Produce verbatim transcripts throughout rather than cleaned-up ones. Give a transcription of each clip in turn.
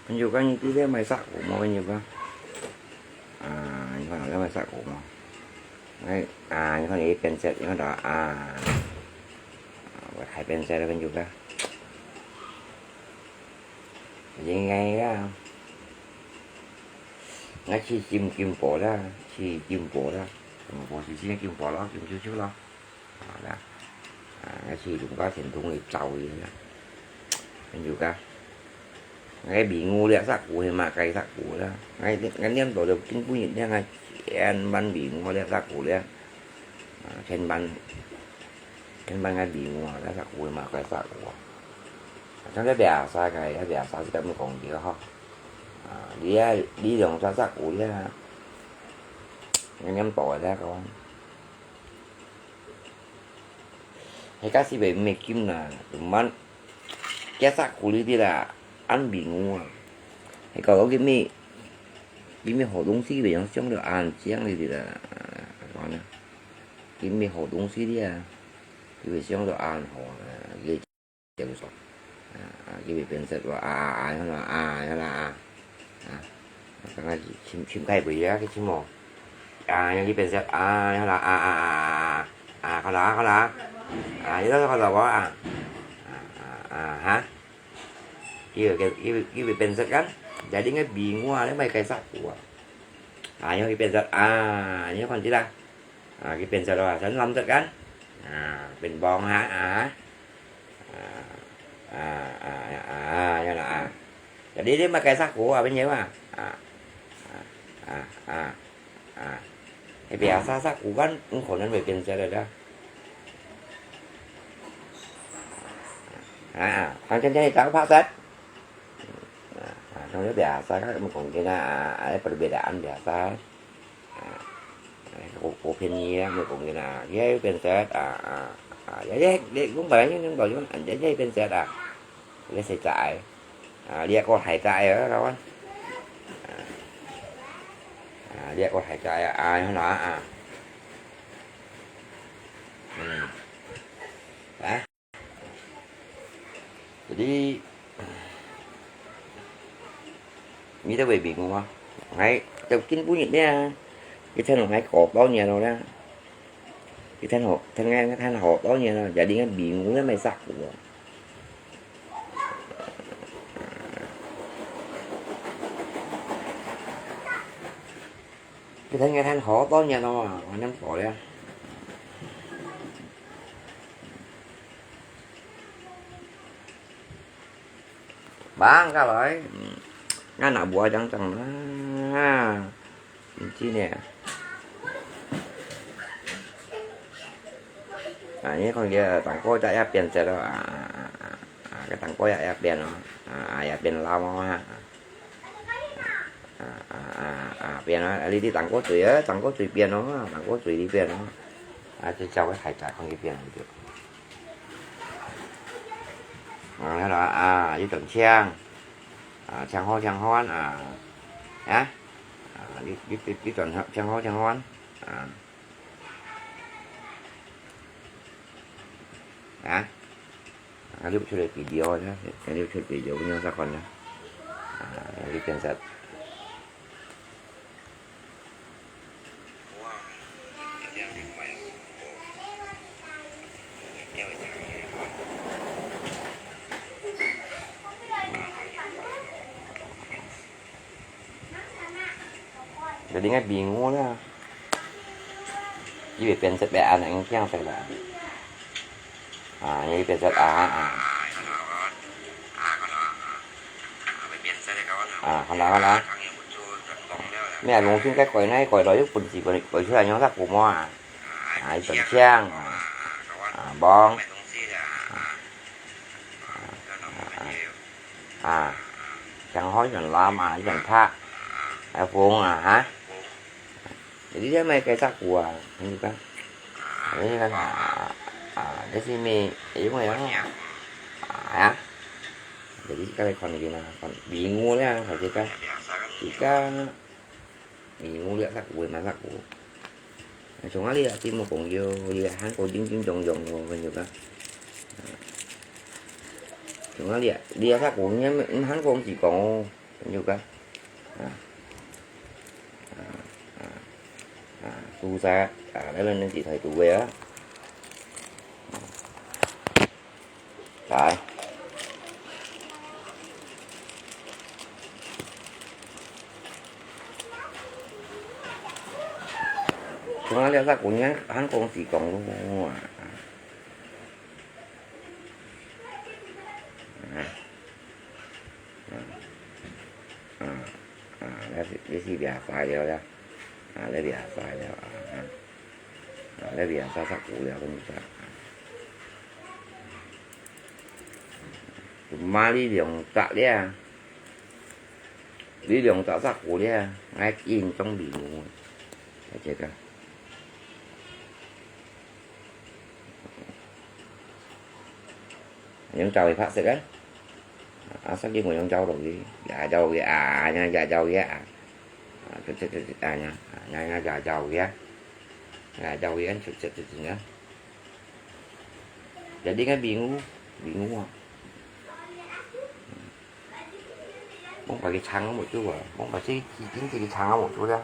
朋友个，你知這賣啥貨無？朋友个，啊，你看這賣啥貨無？哎，啊，你看這變色，你看到啊，啊，我還變色了，朋友个，應該个，我去金金寶啦，去金寶啦，嗯，我是去金寶咯，金球球咯。 啊，啦，啊，𠊎試用个先同佢照一下。朋友个，𠊎迷糊了，啥貨係麼个啥貨啦？𠊎，𠊎念到就根本一定係千萬迷糊了，啥貨了？啊，千萬，千萬𠊎迷糊了，啥貨係麼个啥貨？像這biasa个，這biasa係咁講个吼。啊，你啊，你用啥啥貨了？𠊎念到个，講。 係个係會毋會金啦，做麼个？該隻苦力的啦，恁迷糊啊。係搞到佢咩，佢咩好東西，佢會想到恁靚个啦。講呢，佢咩好東西的啊，佢會想到恁好啊，佢 叫做，啊，啊，佢會變色咯，啊，啊，啊，樣啦，啊，樣啦，啊，啊，剛剛尋，尋開背啊，去尋哦。啊，樣佢變色，啊，樣啦，啊，啊，啊，啊，啊，看到啊，看到啊，啊，你都看到無啊？啊，啊，啊，哈？佢會，佢會，佢會變色kan？Jadi ngai bingung啊，你莫解釋我啊。啊，樣佢變色，啊，你看知啦。 啊，佢變色咯，成藍色kan？啊，變黃哈，啊，啊，啊，啊，啊，樣啦啊。Jadi你莫解釋我啊，朋友啊，啊，啊，啊，啊，啊，係biasa色苦kan，毋可能會變色个啦。啊，啊，反正這裡打個拍色。啊，啊，從這biasa kan，毋講个啦，啊，啊，perbedaan biasa。 啊，好，好便宜啊，毋講个啦，佢又變色啊，啊，啊，也，也，你講白了，你講白了，也，也變色啊，你食齋，啊，你也過食齋啊，老闆，啊，啊，你也過食齋啊，啊，好啦啊，嗯，啊。 Jadi，你都會迷糊啊？𠊎都根本一呢，佢聽𠊎講多年了啦。佢聽好，聽𠊎聽好多年了，jadi𠊎迷糊了，莫識糊啊。佢聽𠊎聽好多年了啊，𠊎聽過了。 Bang ka lai, ngăn nà bùa chăng chăng na. Chi nè. À, như con kia tảng cô chắc ép biển sẽ đó. À, à, à, à, cái tảng cô ép biển nó. À, à, ép biển lao mà ha. À, à, à, à, biển nó. Đi đi tảng cô chửi á, tảng cô chửi biển nó, tảng cô chửi đi biển nó. À, chỉ chào cái hải trại con kia biển được. À, đó là, à, đi tận Chiang. À, Chiang Hô, Chiang Hôn, à. Hả? À, đi, đi, đi, đi tận Chiang Hô, Chiang Hôn. À. Hả? À, đi出嚟video nhá. Đi出嚟video với nhau sao còn nhá. À, đi tiền giật. Jadi ngai bingung lah. Ibu prinsip be anak yang kiang saya lah. Ah, ibu prinsip ah, ah. Ah, hana hana. Mẹ lùng xin cái quầy này, quầy đó, lúc quần chỉ quầy, quầy thứ hai nhóm sắc của mua à. À, ibu tần chiang. À, bóng. À, à, à. Chẳng hỏi chẳng làm à, chẳng tha. À, phung à, hả? Jadi dia mai kai saku ah, ini kan. Ini kan, ah, ah, dia sini, eh, yung yan, ah, ya. Jadi kalau kon gina, kon bingung ya, kalau kita, kita bingung ya saku, mana saku. Chúng ta lihat si một con dưa, lihat Hàn Quốc chính chính trong trong của mình được á. Chúng ta lihat, lihat saku, nhưng mà Hàn Quốc chỉ có Tunjuk kah? Ah. Ah, ah, ah, tu sa, ah, lalu nanti saya tu ya. Sai. Cuma lihat sa kuning kan kongsi kong lu. Ah. Ah. Ah, ah, 這是，這是biasa了啦。啊，這biasa了，啊，啊，這biasa sa古了，跟你講。Cuma你兩隻了，你兩隻sa古了，𠊎印中比目，了解个？ 用招个白色个。啊，上去我用招落去，呀招个啊，呀呀招个啊。啊，这这这这，啊呀，啊呀呀呀招个啊，呀招个啊，这这这这啊。Jadi kan bingung, bingung ah. Mong pakai chang mo tu ah, mong pakai si si si chang mo tu dah.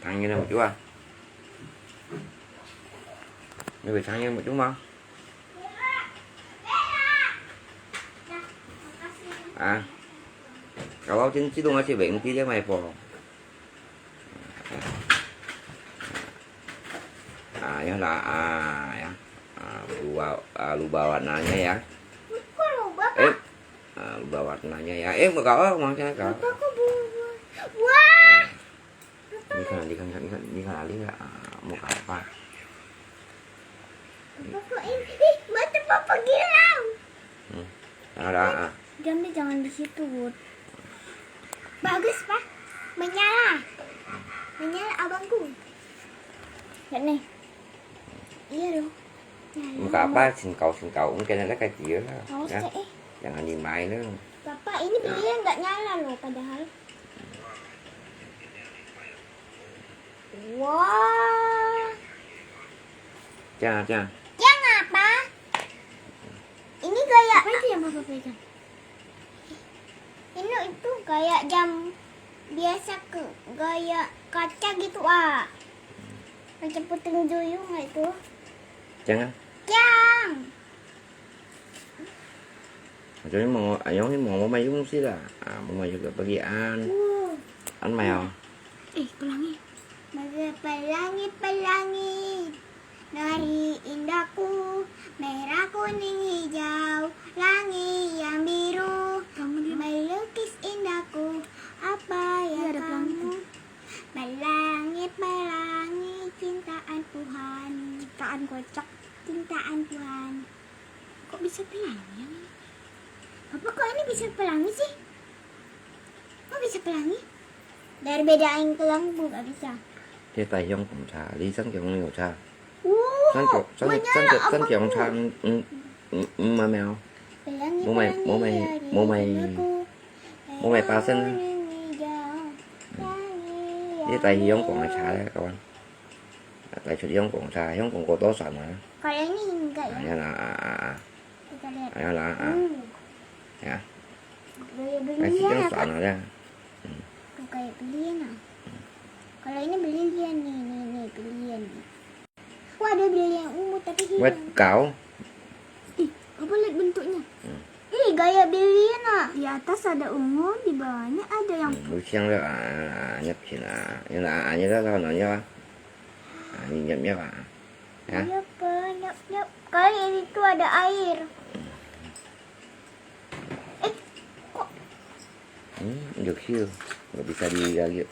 长音的我就啊，那个长音我就吗？啊，kalau 真自动还是问题的嘛不？ Ah, yan lah, ah, yan. Ah, lubah, ah, lubah warnanya ya. Kok lubah, Pak? Eh, ah, lubah warnanya ya. Eh, mau kau, mau kau. Bapak kok berubah? Wah! 你看，你看，你看，你看，你看，啊，mau kau apa? Bapak kok ini, ih, mata Bapak girang. Hmm. Ada, ah. Jamnya jangan di situ, Bud. Bagus, Pak. Menyala. Menyala abangku. Lihat nih. Iya loh. Nyala. Mau kau apa? Singkau, singkau. Mungkin ada kaji lah. Awas, ya. Cek, eh. Jangan dimain lah. Bapak, ini belian nggak nyala loh, padahal. Wah. 这样，这样。 Yang apa? Ini kayak apa itu yang Papa pegang? Ini itu kayak jam biasa ke, kayak kaca gitu ah. Macam puting duyung itu. 这样啊。 Yang. Macam ni mau, ayong ni mau, mau mayung sila. Ah, mau mayung ke bagian. An mayau. Eh, pelangi. Pelangi, pelangi. Dari indahku, merah kuning hijau, langit yang biru, melukis indahku, apa yang kamu. Pelangi, pelangi, cintaan Tuhan. Ciptaan kocak. Cintaan Tuhan. Kok bisa pelangi yang ini? Apa kok ini bisa pelangi sih? Kok bisa pelangi? Dari beda yang pelangi bu nggak bisa. 這大雄講茶，你三雄有茶。哦，三雄，三，三雄，三雄茶，嗯，嗯，嗯，嗯，沒有。Pelangi, 冇買，冇買，pelangi，冇買，冇買八仙啊。你大雄講个茶咧，各位。大雄講茶，雄講過多少啊？ Kalau ini enggak ya. Ayan lah, ah, ah, ah. Kita lihat. Ayan lah, ah. Hmm. Ya. Gaya belian apa? Kasih yang sana dah. Hmm. Tuh, kayak belian ah. Kalau ini belian nih, nih, nih, belian nih. Wah, ada belian ungu tapi hilang. Buat kau. Ih, apa lihat bentuknya? Hmm. Ih, gaya belian ah. Di atas ada ungu, di bawahnya ada yang. Hmm, 有香的啊，啊，啊，你品啊，你拿，啊，你拿到哪里啊？啊，你要不要啊？啊？ Iya, Pak. Nyap, nyap. Kali itu ada air. Eh, kok? Hmm, 有趣哦，我 bisa di lagi.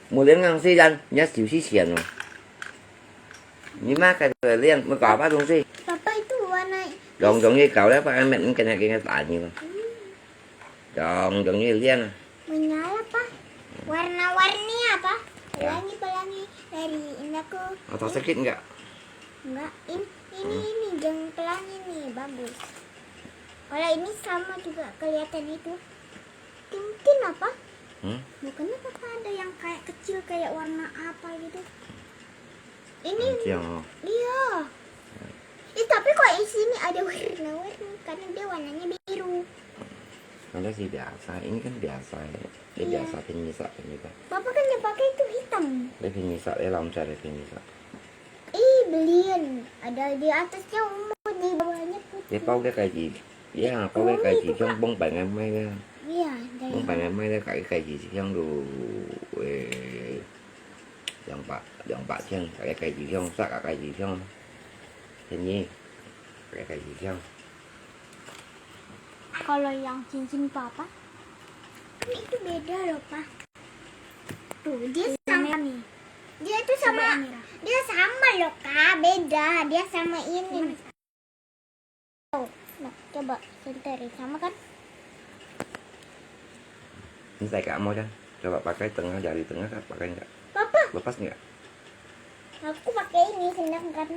Mau lihat ngang sih, Jan. Nya siu si sian oh. Ni mah kayak lihat, mau apa dong sih? Papa itu warna. Dong, dong, ye kau lihat, Pak Ahmed, mungkin nak ingat tanya. Hmm. Dong, dong, ye lihat. Menyala, Pak. Warna-warni apa? Pelangi, pelangi dari indahku. Atau sakit enggak? Enggak. In-, ini, ini, yang pelangi nih, bagus. Kalau ini sama juga kelihatan itu. Cincin Hmm? Bukannya Papa ada yang kayak kecil, kayak warna apa gitu? Ini. Yang ciang, oh. Iya. Eh, tapi kok di sini ada warna-warni? Karena dia warnanya biru. Ada sih biasa, ini kan biasa ya. Dia biasa 平底色, 平底色. Papa kan yang pakai itu hitam. Dia 平底色, dia 藍色, dia 平底色. Ih, belian. Ada di atasnya ungu, di bawahnya putih. Dia 包个戒指, ya, 包个戒指，像蒙牌个卖个。Ya, 蒙牌个卖个，个戒指像都，诶，两百，两百千，个戒指像，十个戒指像，便宜，个戒指像。Kalau yang cincin papa, kan itu beda loh, Pa. Tuh, dia sama. Dia itu sama, dia sama loh, Kak, beda. Dia sama ini. Tuh, nah, coba senterin, sama kan? Ini saya kamu dah. Coba pakai tengah, jari tengah, Kak, pakai enggak? Papa. Lepas enggak? Aku pakai ini, sedangkan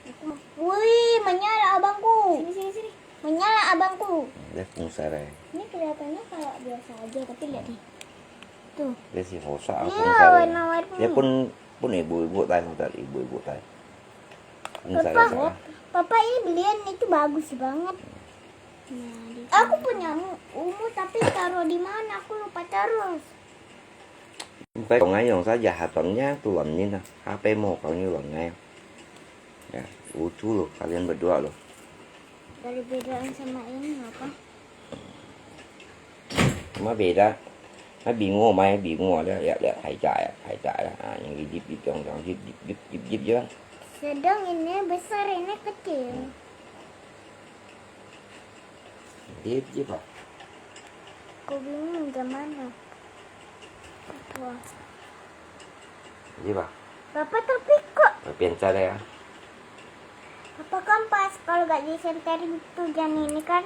aku mau. Wih, menyala abangku. Sini, sini, sini. Menyala abangku. Dia fungsi. Ini kelihatannya kayak biasa aja, tapi lihat deh. Tuh. Dia si hosa. Iya, fungsi. Warna-warni. Dia pun, pun ibu-ibu tai, hotel ibu-ibu tai. Fungsi. Papa, Papa, ini belian itu bagus banget. Nah, aku punya ungu, tapi taruh di mana? Aku lupa terus. Baik, kau ngayong saja, hatongnya tuan ni nah. Apa mau kau ni orang ngayong? Ya, lucu loh, kalian berdua loh. Ada perbedaan sama ini apa? Cuma beda. Nah, bingung, main bingung ada, lihat, lihat, 太大了, 太大了. Ah, yang hidup, hidup, yang, yang hidup, hidup, hidup, hidup, hidup, je. Sedang ini besar, ini kecil. Hmm. Hidup, hidup, ah. Aku bingung macam mana. Wah. Iya, Pak. Bapak tapi kok. Pian cara ya. Apa kan pas kalau gak disenter itu jangan ini kan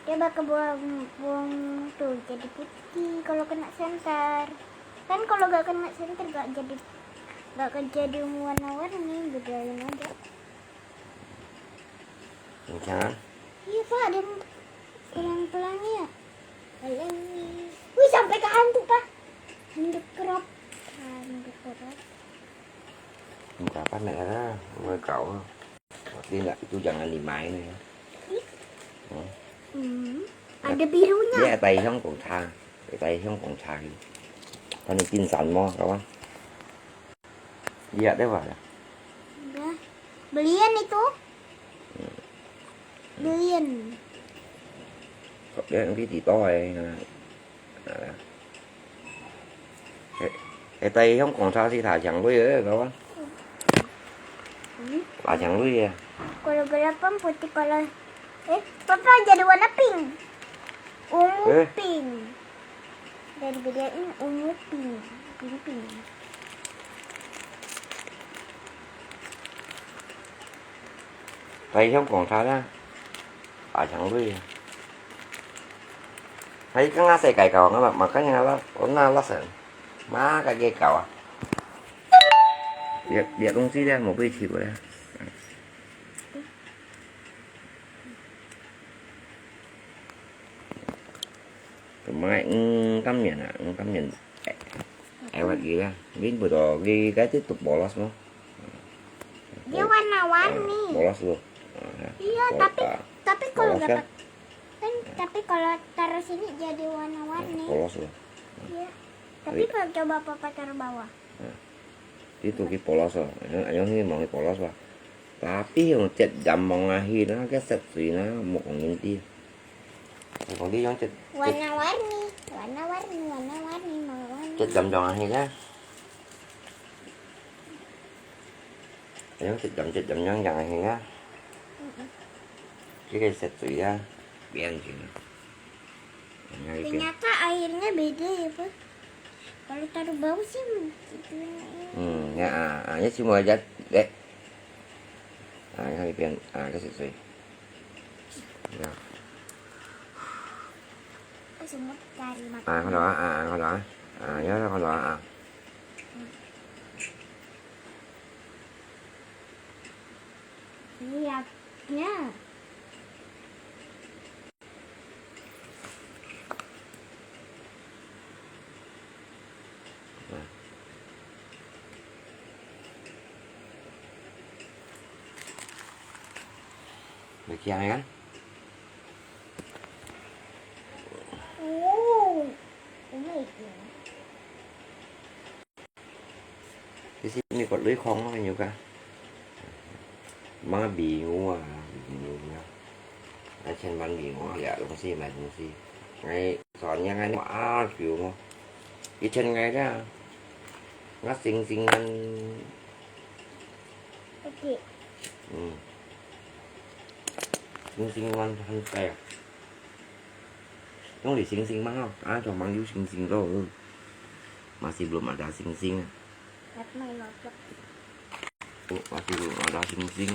dia bakal buang, buang tuh jadi putih kalau kena senter. Kan kalau gak kena senter gak jadi gak akan jadi warna-warni, biarin aja. Kencang. Iya, Pak, dia pelan-pelan ya. Pelan-pelan. Wih, sampai ke hantu, Pak. Hantu kerap. Hantu kerap. Bukan apa nak kata, mereka. Tapi enggak, itu jangan dimain ya. Ih. Hmm. Hmm. Ada birunya. Dia tai 香港茶, dia tai 香港茶. Kan pingsan mo, kawan. Iya, deh, Pak. Udah. Belian itu. Hmm. Belian. Kok dia nanti di toa, eh. Nah. Eh, eh, tai 香港茶是大象类的，kawan. Hmm. 大象类的. Kalau gelap kan putih, kalau, eh, Papa jadi warna pink. Ungu. Eh. Pink. Dan bedain ungu pink. Pink, pink. Tai 香港茶啦, 大象类啊. Hai kang asa kai kau ngapa makan yang ala, ona alasan. Ma kage kau ah. Lihat, lihat 东西 dia mau beli cik boleh. Kemai, mm, kamian ah, mm, kamian. Eh, awet gila. Ini betul, gila itu polos mo. Dia warna-warni. Polos lo. Iya, tapi, tapi kalau dapat, kan, tapi kalau taruh sini jadi warna-warni. Polos lo. Iya. Tapi kalau coba Papa taruh bawah. Nah, itu ki polos ah. Ayong, ayong ni mau ki polos bah. Tapi ayong cet jam mong ahi na ke set sui na mo kong inti. Kong di ayong cet, cet. Warna-warni, warna-warni, warna-warni, warna-warni. Cet jam jong ahi na. Ayong cet jam, cet jam jong jang ahi na. Mm-mm. Ki ke set sui ya. Biar sih. Ternyata airnya beda ya, Pak. Kalau taruh bawah sih, gitu ya. Hmm, ya, ah, ah, ya semua aja, dek. Ah, ya, 一边, ah, kasih sih. Ya. Semua cari makan. Ah, kalau ah, ah, kalau ah. Ah, ya, kalau ah, ah. Iya, ya. 香啊。哦，我没有。这是美国鐳矿咯，有个。买米油啊，米油啊，还千万米油啊，东西买东西。哎，算样啊，啊，久哦，一千个啦，那星星们，OK。嗯。 Sing-sing man han kaya. Yang di sing-sing mang ah, ah, cuma mang yu sing-sing lo. Masih belum ada sing-sing. Oh, masih belum ada sing-sing.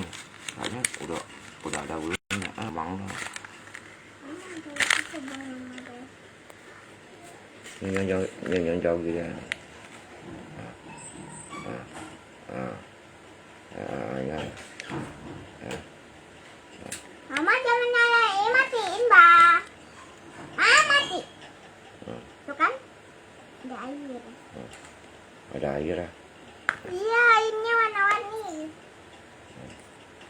Kayaknya udah, udah ada belum ya? Ah, mang lo. Yang, yang, yang, yang, yang jauh gitu ya. Ah, ah, ah. Ah, ya. Ya. Mama, jangan nyalain, matiin, Bah. Ah, mati. Hmm. Tuh kan? Ada air. Hmm. Ada air ah. Iya, airnya warna-warni.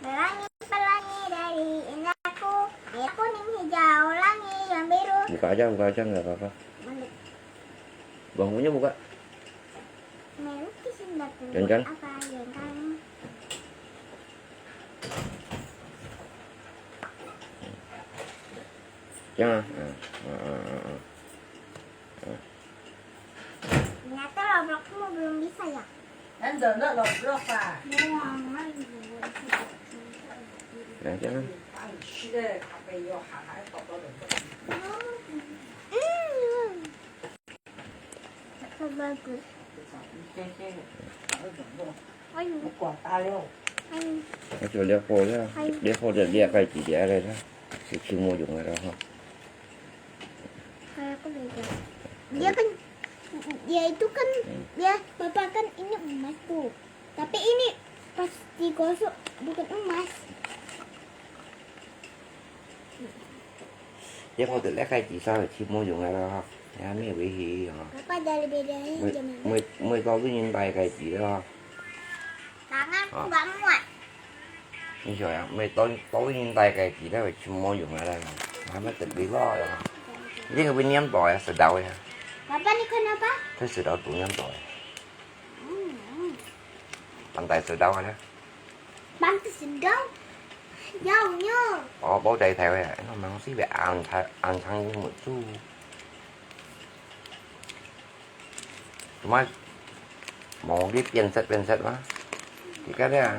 Pelangi, pelangi dari indahku, biru, kuning, hijau, langit yang biru. Buka aja, buka aja, nggak apa-apa. Mana? Bangkunya buka. Melukis yang batu. Jangan. Apa yang kamu? Jangan. Ah, ah, ah, ah, ah. Ternyata Robloxmu belum bisa ya? Kan download Roblox ah. Jangan. Hmm. Bagus. Ayo. Ayo. Ayo, lihat po ya. Ayo. Lihat po, lihat, lihat kai ji dia ada lah. Si Cimo Yung ada ha. Kayak aku beda. Dia kan, dia itu kan, hmm, dia, Papa kan ini emas tuh. Tapi ini pas digosok bukan emas. Dia kau tu lihat kai ji sa Cimo Yung ada ha. Ya, ni wei hi ha. Papa dari bedanya zaman. Mei, mei tau tu nyin tai kai ji ha. Tangan ku nggak muat. 你想呀，每到到你大概几代会去摸用啊啦，还没得别个呀。你个会念到呀，知道呀。Papa, ini kenapa? 他知道读念到呀。Hmm. Pantai sedau ada. Pantai sedau? Jauhnya. Oh, bau dari Taiwan ya. Emang sih be anchang anchang mutu. Cuma mau dia pian set pian set mah. Kita dia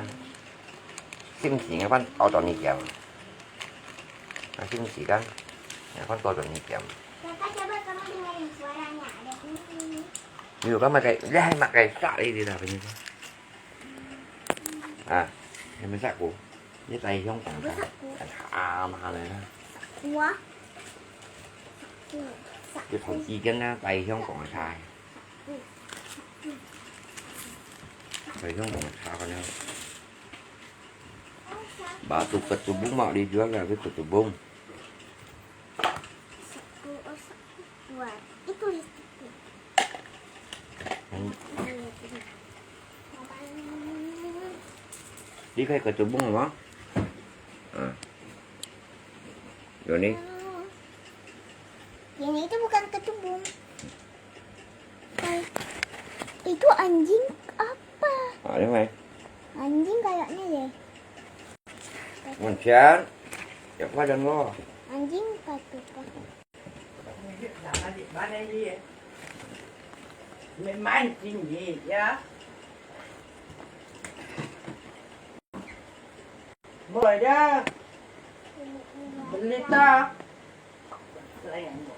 sim sing apa tau tau ni kiam. Nah, sim sing kan, ya kan tau tau ni kiam. Kakak, coba kamu dengerin suaranya, ada ini. Yuk, kan makai, dia hai makai sak ni dia dah punya. Ah, yang masak ku. Ini tai hiong kong sa. Masak ku. Ah, mahal lah. Wah. Saku, saku. Ini kong ikan lah, tai hiong kong sa. Saku, saku. Tai hiong kong sa kan ya. Batu ketubung mak dijual lah, ketubung. Saku, oh, saku. Wah, itu listrik. Hmm. Di kai ketubung apa? Ah. Yoni? Ini itu bukan ketubung. Kai-, itu anjing apa? Ah, ini mai. Anjing kayaknya ya. Manchan. Ya, apa dan lo? Anjing apa tuh, Pak? Mulai dia. Beli tak?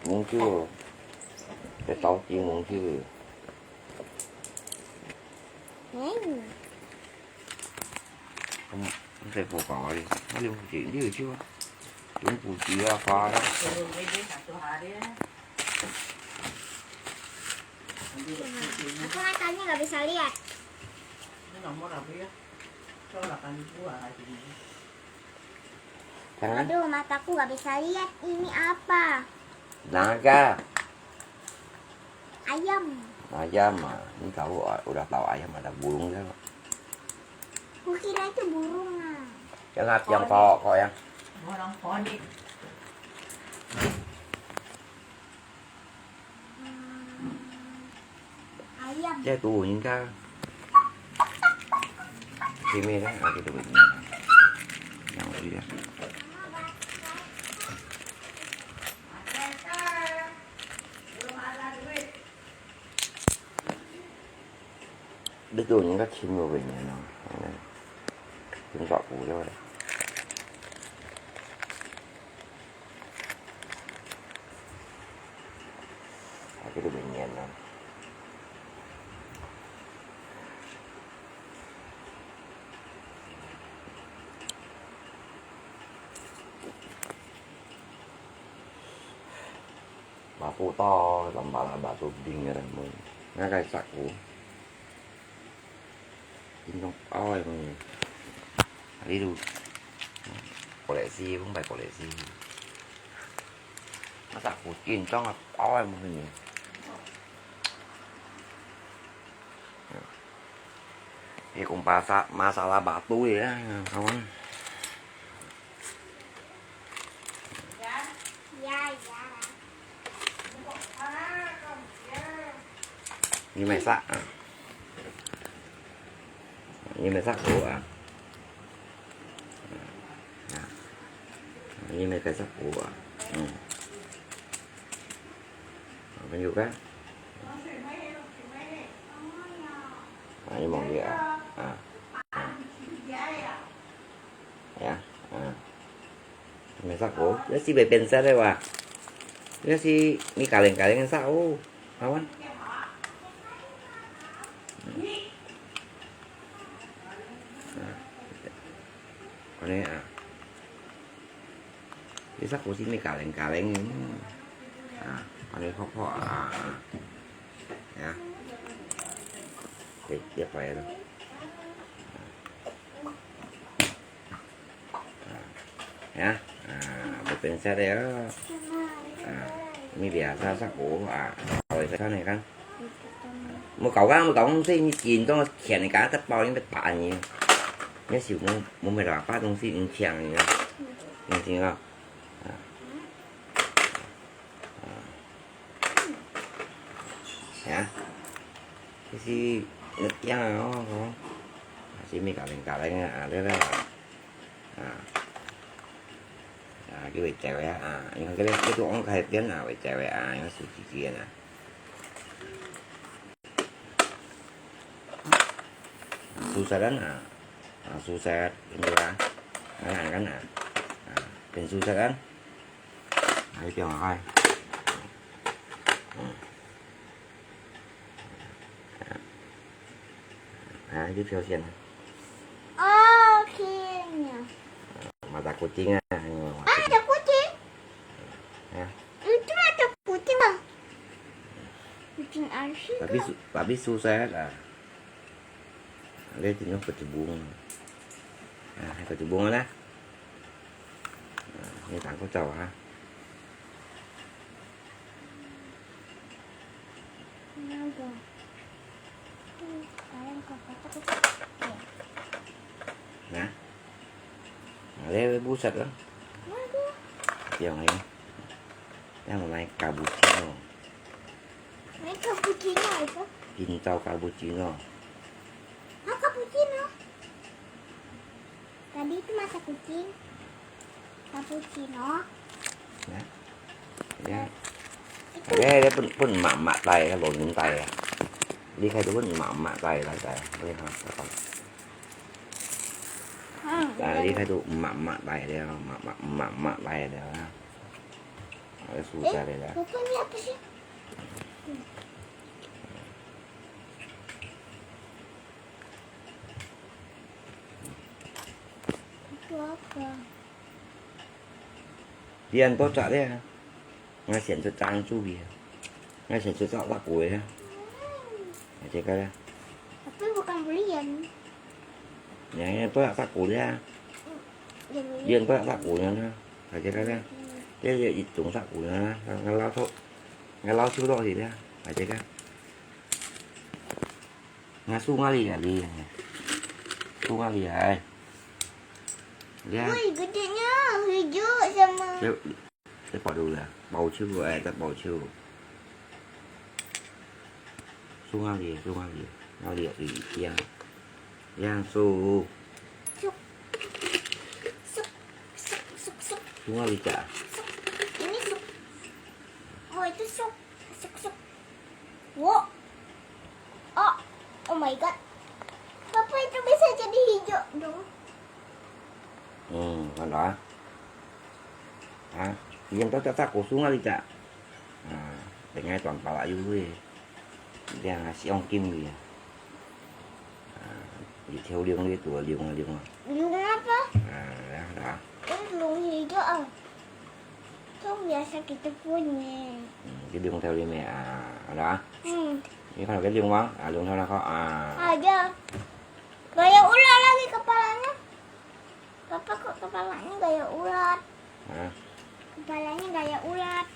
Mungkin. Dia tahu dia mungkin. Hmm. Không, không thể phổ quảng nói đi. Nó đi không chỉ đi được chứ. Chúng phủ chỉ là khóa đó. Aku matanya nggak bisa lihat. Ini nomor apa ya? Coba kan gua aja. Jangan. Aduh, mataku nggak bisa lihat. Ini apa? Naga. Ayam. Ayam ah. Ini tahu, ah, udah tahu ayam ada burung kan? Kukira itu burung ah. Yang apa yang kau, kau yang? 無人幫你。這都有人家，前面呢，啊，這都有人家，讓我去啊。 你都應該清楚个人咯，嗯，清楚个了。啊，這个人咯。 Batu to, lambala batu ding ya mo. Nga kai saku. Ding dong ao ai mo. Ari lu. Koleksi, kung bai koleksi. Nga saku ding dong ao ai mo ni. Ye kung basa, masala batu ya, kawan. Ni mai sa, ah. Ni mai saku, ah. Ah. Ni mai kai saku, ah. Hmm. Apa juga? Ah, ni mong dia, ah. Ah. Ya, ah. Mai saku, ya si bai pian sat le wa. Ya si mi kaleng-kaleng sa o. Kawan. Ah. Ini, ah. Ni saku si mi kaleng-kaleng. Ah, ini pok-pok, ah. Ya. Oke, ya, apa ya, tu? Ya, ah, bai pian sat ya. Ah, mi biasa saku, ah, kalau itu kan, ya kan? Mu kau kan, mu kau kan, si ni jin dong kian ni kan, tapi bau ni tak apa ni. Ni siu mu, mu mai lah, apa dong si ni kian ni, ni jin lah. Ah. Ah. Ya. Isi ngetyang ah, oh. Isi mi kaleng-kaleng ah, ada lah. Ah. Ah, cái vịt chèo ya. Ah, yung cái cái tôi ăn khai bien ah, vịt chèo ya. Ah, yung su chi chi ah. Su sa dan ah. Ah, su sa, yung dua. Ah, kan ah. Ah, pin su sa kan. Ai, piang hai. Ai, cái phiếu tiền. Ô, kia nhỉ. Mata kucing ah. Mata kucing. Ya. Itu mata kucing ah. Kucing asli. Tapi su-, tapi susah lah. Ada tinggal kecubung. Nah, kecubung lah. Nah, ini tangkap jauh ha. Nah. Nah, dia busat lah. Yang ini. Yang mai cappuccino. Mai cappuccino apa? Pintau cappuccino. Hah, cappuccino? Tadi itu masa kucing. Cappuccino. Ya. Ya. Itu. Dia, dia pun, pun mak-mak tai, kalau minum tai ya. Dia kata pun mak-mak tai lah, tai. Boleh ha, apa? Hmm, ah, dia kata mak-mak tai dia, mak-mak, mak-mak tai dia. Ada susah dia dah. Rupanya apa sih? Itu apa? Dia tu cak dia. Ngai sian tu cang tu dia. Ngai sian tu cak tak kuih ya. Macam kata. Tapi bukan belian. Yang, yang tu tak kuih ya. Yang belian. Dia tu tak kuih ya. Macam kata. Dia, dia itu tak kuih ya. Kalau tu, kalau tu tak sih dia. Macam kata. Nga su nga li a li. Su nga li ai. Ya. Woi, gedenya hijau sama. Ya, ya, baru lah. Bau ciu, eh, tak bau ciu. Sungai dia, sungai dia. Sungai dia, dia. Yang su. Suk. Suk, suk, suk, suk. Sungai dia. Suk. Ini suk. Oh, itu suk. Suk, suk. Wo. Oh, oh my God. Papa, itu bisa jadi hijau dong. Hmm, kan dah. Ha, yang tak tak tak kosong ah, Lika. Ha, dengan tuan pala yuk eh. Dia ngasih ong kim dia. Ha, di theo liung dia tua liung liung ah. Liung apa? Ha, dah dah. Ini liung hijau ah. Kan biasa kita punya. Hmm, cái liung theo đi mẹ à, đó. Hmm. Ini kan cái liung bang, à, liung theo nó có à. Ada. Gaya ular lagi kepalanya. Papa kok kepalanya gaya ulat? Hah? Kepalanya gaya ulat.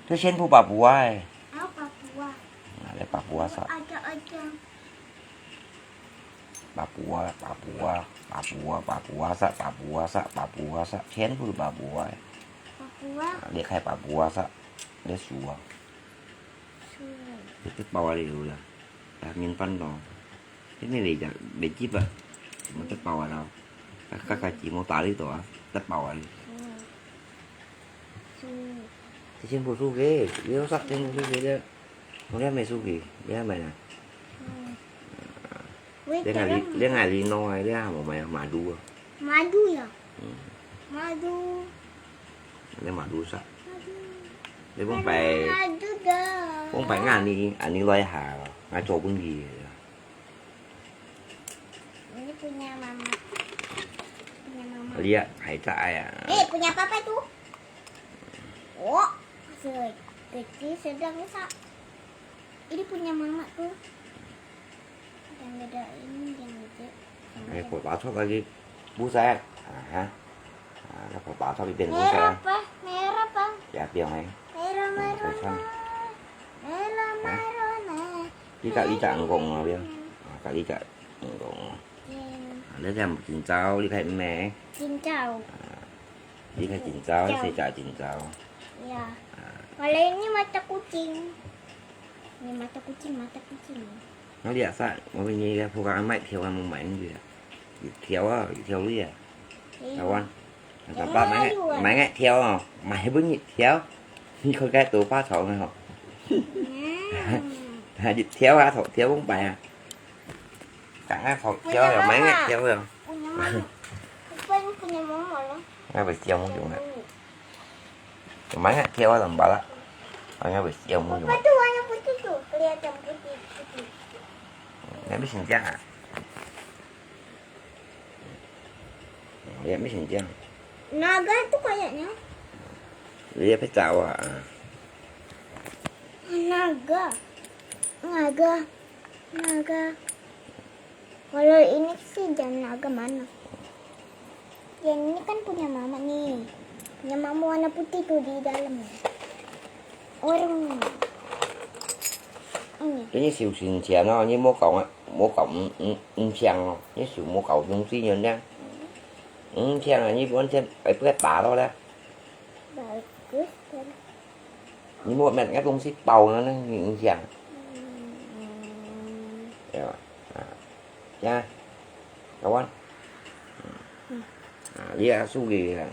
Itu sian pu Papua eh. Oh, Papua. Nah, ada Papua sa. Ada, ada. Papua, Papua, Papua, Papua sa, Papua sa, Papua sa. Sian pu Papua eh. Papua. Nah, dia khai Papua sa. Dia suah. Suah. Itu Papua liu lah. Dah ngin pan dong. Ini lì chả bé chip à. Chỉ một tép bầu à đâu. Các các cái chỉ một tá đi tổ à. Tép bầu à. Thì trên bộ su kì, liêu sắc trên bộ su kì đấy. Không biết mày su kì, biết mày nè. Liên ngài lì, liên ngài lì nô ai đấy à, một mày mà đu à. Madu ya? Hmm. Madu. Ini madu sa. Madu. Ini bông pai. Madu dah. Bông pai ngah ni, ani loi ha, ngah cho pun di. Ini punya mama. Punya mama. Lihat, hai tak ayah. Eh, punya papa itu. Oh, se-, kecil sedang sa. Ini punya mama tuh. Yang beda ini, yang kecil. Yang kecil. Ê, khuôn pá chót cái bút xe. À, hả? À, nó khuôn pá chót cái tiền bút xe. Merah, Pak. Merah, Pak. Dạ, tiền này. Merah, merah, merah. Hả? Merah, merah, merah. Đi cạo, đi cạo ngùng ngùng nó đi. À, cạo đi cạo ngùng ngùng. Iya. À, nó làm chín cháo, đi khai mè. Chín cháo. À, đi khai chín cháo, chín cháo. Xe cháo chín cháo. Iya. À. Kalau ini mata kucing. Ini mata kucing, mata kucing. Nó đi à sa, mà mình đi ra phố ăn mày theo ăn mày đi à. Đi theo à, đi theo đi à. Iya. Tahu kan? Jangan. Tapa mày, mày ngại theo à, mày vẫn ngại theo. Đi khỏi cái tổ phá cháo này hả? Hmm. Đi theo à, theo không phải à. Chẳng ai theo, theo rồi, mày ngại theo rồi. Punya mama. Apa yang punya mama lah? Ngah bèi siau mung yùng ah. Mày ngah thiau ah tông pala. Ngah bèi siau mung yùng ah. Apa tu warna putih tu? Kelihatan putih, putih. Ngah bèi sing-chiang ah. Ngah bèi sing-chiang. Naga tu kayaknya. Dia pecah ah. Naga. Naga. Naga. Kalau ini sih jangan naga mana? Yang ini kan punya mama nih. Punya mama warna putih tuh di dalam. Orang ini. Ini siu sing-chiang ah, ini mau kau, mau kau, mm, mm, mm, siang ah. Ini siu mau kau dong si nyan yang. Mm, siang ah, ini bukan siang, eh, bukan pala lah. Bagus kan? Ni mua mẹ cái bông xít bầu nó nó nhìn chàng. Ừm. Rồi. À. Nha. Cảm ơn. À, đi ăn su gì à?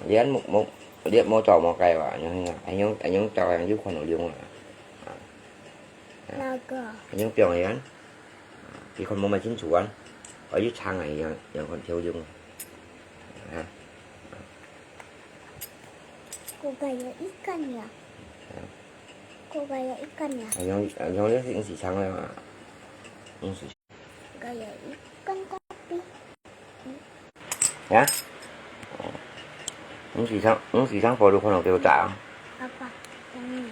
Đi ăn một, một, đi ăn một chảo một cái à? Anh Nhung, anh Nhung chào anh Nhung khoan nổi liông à? À. Naga. Anh Nhungပြော你ăn. Thì con mua mà chín chuan. Ở dưới trang này, à, còn thiếu dùng. À. Kok gaya ikan ya? Kok gaya ikan ya? Anh Nhung, anh Nhung, nó cũng xì xăng rồi mà. Cũng xì. Gaya ikan tapi. Hả? Cũng xì xăng, cũng xì xăng phô được con nào kêu trả. Apa? Yang ini.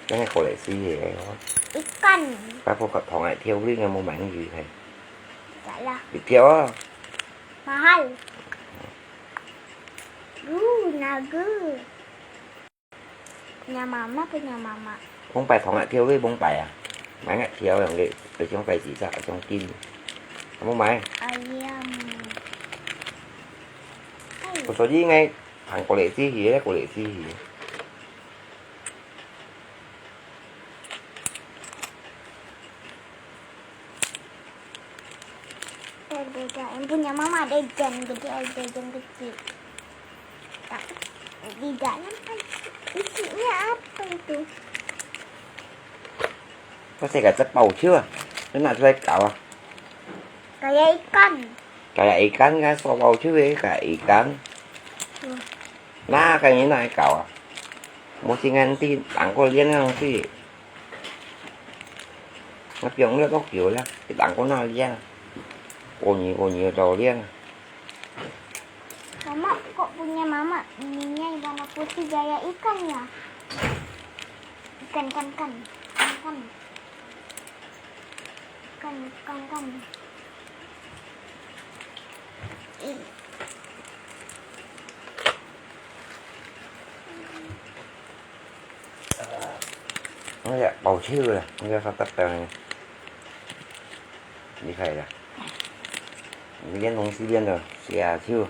Cái này khổ lệ xí gì đấy hả? Ikan. Bác phô khọt thòng lại thiếu lý nghe mua mảng gì thầy. Salah. Bị thiếu á. Mahal. Uh, naga. Punya mama, punya mama. Bông pai thòng lại thiếu lý bông pai à? Mái ngại thiếu lòng lệ. Ở trong cái gì ra, ở trong tim. Không mua máy. Ayam. 我手机应该弹过来自己，过来自己。Punya mama ada ikan gede, ada ikan kecil. Tak, di dalam ada isinya apa itu? 我世界只包手啊，你拿出来搞啊。 Kayak ikan. Kayak ikan kan, so bao chư kayak ikan. Hmm. Na, cái này này cậu à. Mua xin ăn thì tặng cô liên ăn thì. Nó piong nó có kiểu là, thì tặng cô nó liên. Cô nhí, cô nhí đầu liên. Mama, kok punya mama, ininya warna putih kayak ikan ya? Ikan, ikan, ikan. Ikan, ikan. Ikan, ikan, ikan. Ih. Nó lại bao chư rồi, nó sắp tắt rồi. Đi khai ra. Đi liên thông xí liên rồi, xì à chư.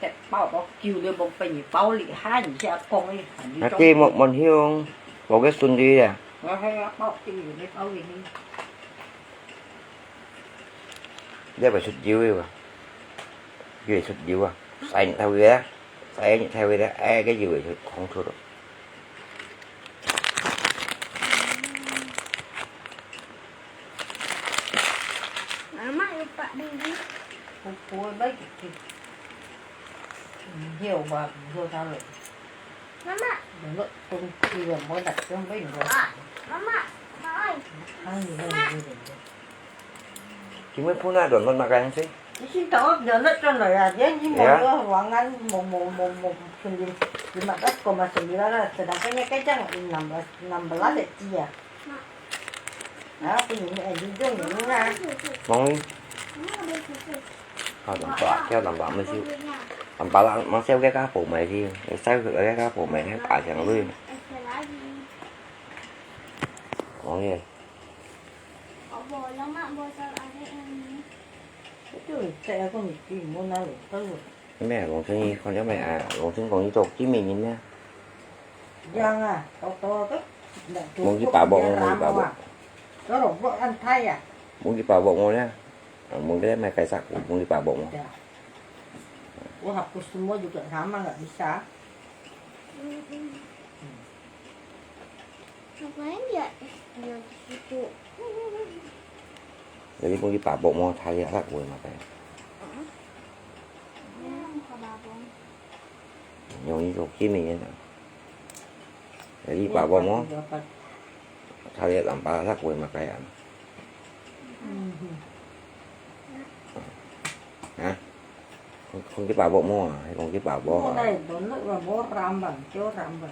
Tết bao bao kiu liu bao phải bao lì hai, 你先讲哩，你 Nó chê một món hiu, bao cái xuân đi à. Nó hay bao kiu liu bao lì hai. Dê phải sụt dữ đi à. Dê sụt dữ à. Sai nhị thao dê. Sai nhị thao dê. Ai, cái dữ phải sụt, không sụt được. Mama, lupa dulu. Pupui baik. Hiu ba, hiu tahu. Mama. Dulu tungki ba, mau dak yang baik. Ah, Mama, Mama. Hai, hai, hai, hai. Kimi pun ada nonton makan sih. Isi tahu dia nak kan lah ya. Dia ni mau Ya. Ruangan, mau, mau, mau, mau, sembilan, lima belas koma sembilan lah. Sedangkan dia kan enam belas, enam belas aja. Hả? Cái gì mà em đi vô những ha? Mong đi. Thôi, làm bạc, theo làm bạc mới xíu. Làm bạc là mang theo cái cá phủ mày đi. Để xáu cái cá phủ mày, nó thả thẳng lui. Mong đi. Cái tuổi trẻ con thì chỉ muốn nói được tao rồi. Mẹ, Long Trưng, con nhớ mẹ à, Long Trưng còn đi chụp Kim Min Min nha. Yang à, tao tao tao. Mong cái bà bộ, mong cái bà bộ. Tao rồi bộ ăn thay à? Mong cái bà bộ mong nha. À, mong cái mẹ cái sạc, mong cái bà bộ mong. Ya. Gua hapus semua juga sama, nggak bisa. Ngapain dia? Dia di situ. Jadi mong cái bà bộ mong thay ya, lắc quên mà cái. Yang đi chụp Kim Min Min nha. Jadi bà bộ mong. Thay ya, làm bà lắc quên mà cái ăn. Hả? Không, không cái bà bộ mua, hay không cái bà bộ? Mua này, tao nó là mua răm bằng, chiếu răm bằng.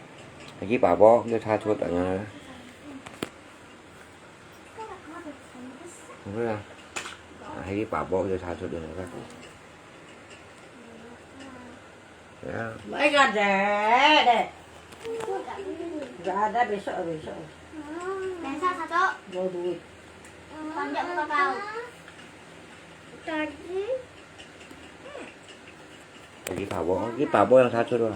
Cái bà bộ, cái tha chuột ở nhà. Không biết à? À, hay cái bà bộ, cái tha chuột ở nhà. Ya. Mai ka deh, deh. Gak ada besok, besok. Besok satu. Dua duit. Panjang muka kau. Tadi. Cái bà bộ, cái bà bộ yang tha chuột rồi.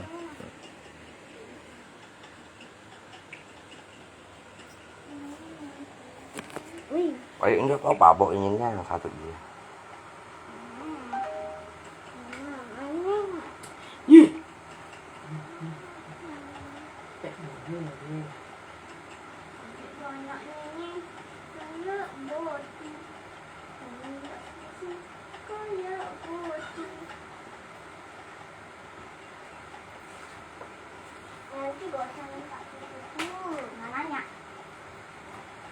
Ui. Ôi, ini kok bà bộ nhìn ra là sao tự nhiên. Ih. Nanti bosan tak dulu, namanya.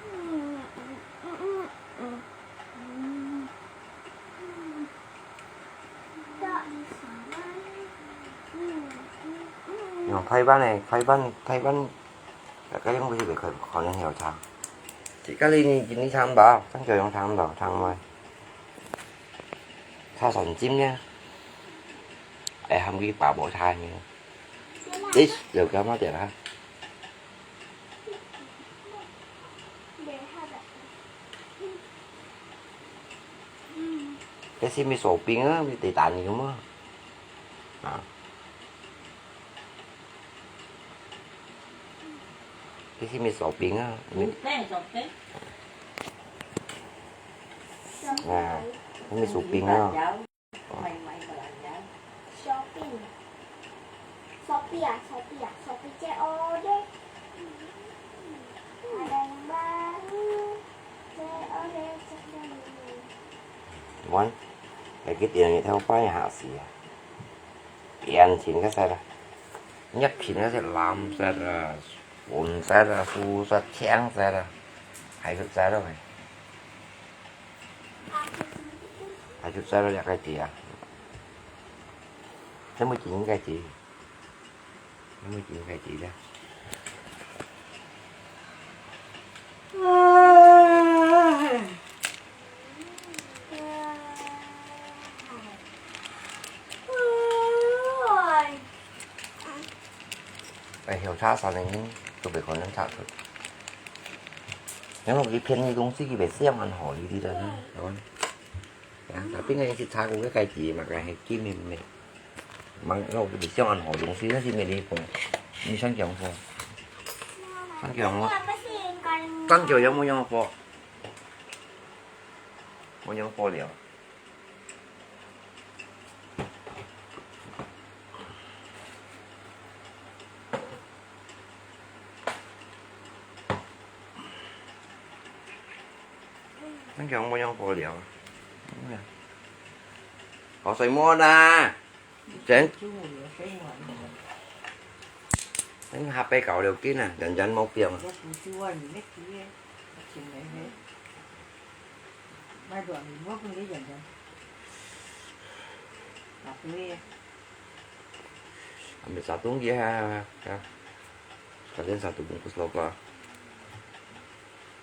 Hmm, hmm, hmm, hmm, hmm. Hmm. Tak di sana. Hmm, hmm, hmm. Yang Taiwan eh, Taiwan, Taiwan. Cái giống như vậy, khỏi, khỏi nên hiểu sao. Chỉ có ly này, chỉ đi thăm bà, thăm trời, thăm bà, thăm mày. Tha sản chim nha. Ai hâm cái bà bộ thai nha. Ít, giờ kéo má tiệt hả? Cái xin mi sổ pin á, mi tỉ tản gì không á? 啊。這係咪燒餅啊？你，嗯，對，燒餅。啊，這係咪燒餅啊？燒餅。燒餅啊，燒餅啊，燒餅這好咧。嗯，嗯，嗯。 完，來去店裡頭擺一下試啊。變成个色啦，葉片个色，藍色啊、粉色啊、素色、青色啊，還有色咯。還有色咯，這个字啊。這麼緊个字。 有無見佢知咧？哎，有查山个人都袂可能查出。因為佢便宜東西，佢袂想恁好，你知道嗎？係吧？ 啊，tapi ngai si查過个該字嘛，該係金个咩？Mang，我不想恁好東西，但是沒地方。你想講貨？想講貨？想講有無用貨？無用貨了。 恁樣無樣好料。好水摸啦，真。等下背搞了緊啊，人人目標啊。Ambil satu lagi ha, ha. Sekalian satu bungkus lokal.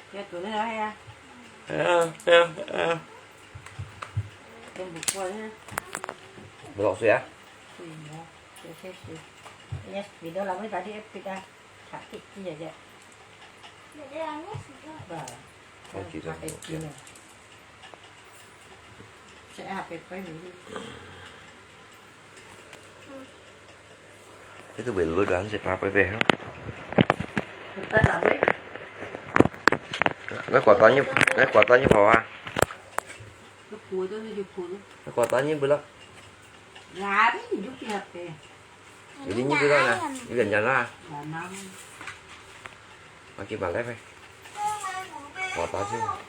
Ya, tulis lah ya. Ya, ya, ya. Yang buku aja. Belok su ya. Sini, ya. Ya, ya, ya. Ya, video lama tadi, eh, kita sakit dia aja. Bah. Sakit dia. Sakit dia. Itu belum kan si papa pe ha. Ngai kua tanya, ngai kua tanya kau ah. Ngai kua tanya belum. Jadi ni belum lah. Ini kan jalan. Makin balik pe. Kua tanya.